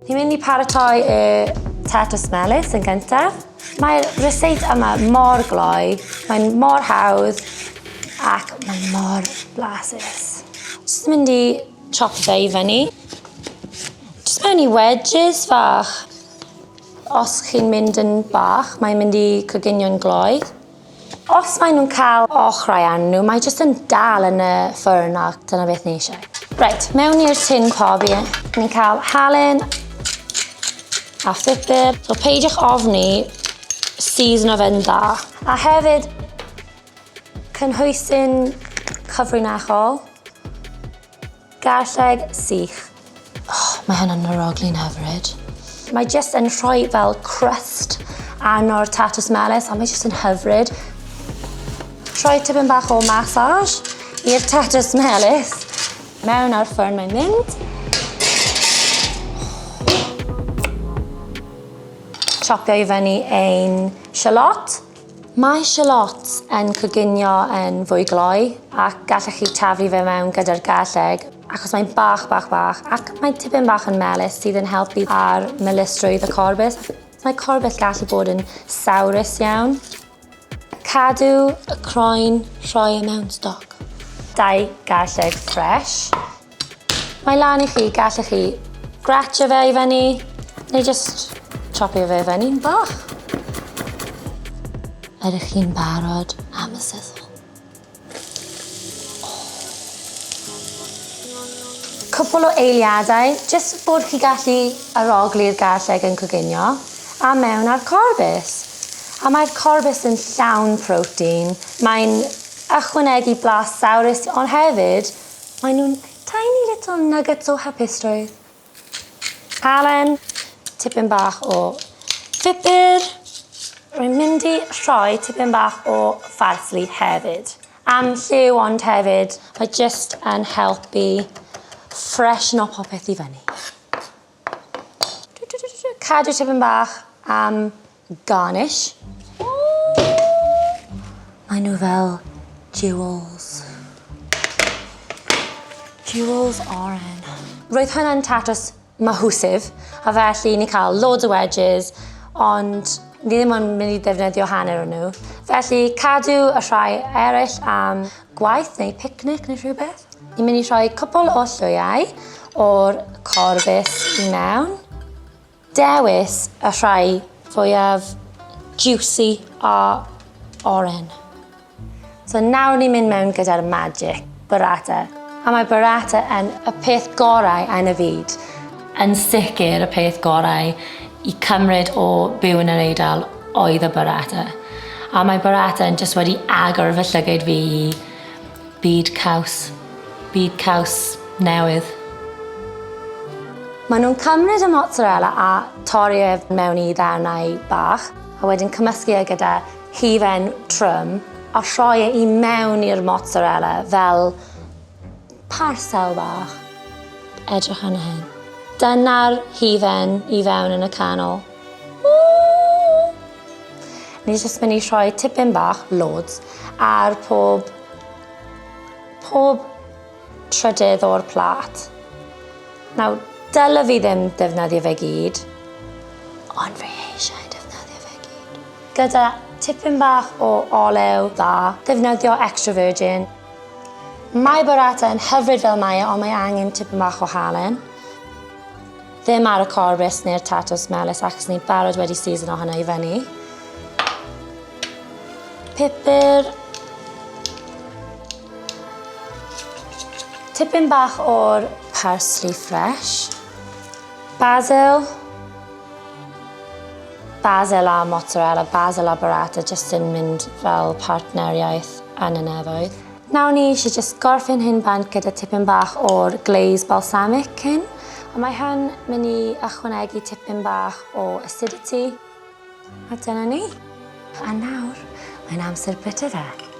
Ni'n mynd i paratoi y tatws melys yn gyntaf. Mae'r ryseit yma mor gloi, mae'n mor hawdd ac mae'n mor blasus. Jyst yn mynd i chop fe i fyny. Jyst mewn i wedges fach. Os chi'n mynd yn bach, mae'n mynd i coginio'n gloi. Os maen nhw'n cael ochrau arnyn nhw, mae jyst yn dal yn y ffwrn a dyna beth ni eisiau. Reit, mewn i'r tin pobi. Ni'n cael halen a phupur. So peidiwch ofni seasono fe'n dda. A hefyd, cynhwysyn cyfrinachol. Garlleg sych. Oh, mae hynna'n arogli'n hyfryd. Mae jyst yn rhoi fel crust arno'r tatws melys a mae jyst yn hyfryd. Rhoi tipyn bach o massage i'r tatws melys. Mewn ar ffwrn mae'n mynd. Chopio i fyny ein shallot. Mae shallots yn coginio yn fwy gloi ac gallech chi taflu fe mewn gyda'r garlleg achos mae'n bach, bach, bach ac mae'n tipyn bach yn melys sydd yn helpu ar melysrwydd y corbys. Mae corbys gallu bod yn sawrus iawn. Cadw y croen, rhoi e mewn stoc. Dau garlleg ffres. Mae lan i chi, gallech chi gratio fe i fyny, neu just chopio fe i fyny'n bach. Ydych chi'n barod am y sizzle? Oh. Cwpl o eiliadau, jyst bod chi gallu arogli'r garlleg yn coginio, a mewn â'r corbys. A mae'r corbys yn llawn protein, mae'n ychwanegu blas sawrus, ond hefyd Maen nhw'n tiny little nuggets o hapusrwydd. Halen, tipyn bach o phupur. Rwy'n mynd i rhoi tipyn bach o pharsli hefyd. Am lliw ond hefyd mae jyst yn helpu ffreshno popeth i fyny. Cadw tipyn bach am garnish. Mae nhw fel jewels. Jewels oren. Roedd hwnna'n tatws mahoosif, a felly ni cael loads o wedges, ond ni ddim ond mynd i ddefnyddio hanner o nhw. Felly cadw y rhai eraill am gwaith neu picnic neu rhywbeth. Ni'n mynd i rhoi cwpl o llwyau o'r corbys i mewn. Dewis y rhai fwyaf juicy a oren. So nawr ni'n mynd mewn gyda'r magic, burrata. A mae burrata yn y peth gorau yn y byd. Yn sicr y peth gorau i cymryd o byw yn yr Eidal oedd y burrata. A mae burrata yn jyst wedi agor fy llygaid fi i Byd caws. Byd caws newydd. Maen nhw'n cymryd y mozzarella a torri e mewn i ddarnau bach, a wedyn cymysgu e gyda hufen trwm a rhoi e i mewn i'r mozzarella fel parsel bach. Edrych arno hyn. Dyna'r hufen i fewn yn y canol. Ww! Ni jyst mynd i rhoi tipyn bach, loads, ar pob, pob trydydd o'r plât. Nawr, dyle fi ddim defnyddio fe gyd, ond fi eisiau defnyddio fe gyd. Gyda tipyn bach o olew dda, defnyddio extra virgin. Mae burrata yn hyfryd fel mae e, ond mae angen tipyn bach o halen. Ddim ar y corbys neu'r tatws melys achos ni barod wedi seasono hwnna i fyny. Pupur. Tipyn bach o'r parsley fresh. Basil. Basil a mozzarella, basil a burrata jyst yn mynd fel partneriaeth yn y nefoedd. Nawr ni eisiau jyst gorffen hyn bant gyda tipyn bach o'r glaze balsamic cyn. A mae hwn mynd i ychwanegu tipyn bach o acidity. A dyna ni. A nawr, mae'n amser bwyta fe.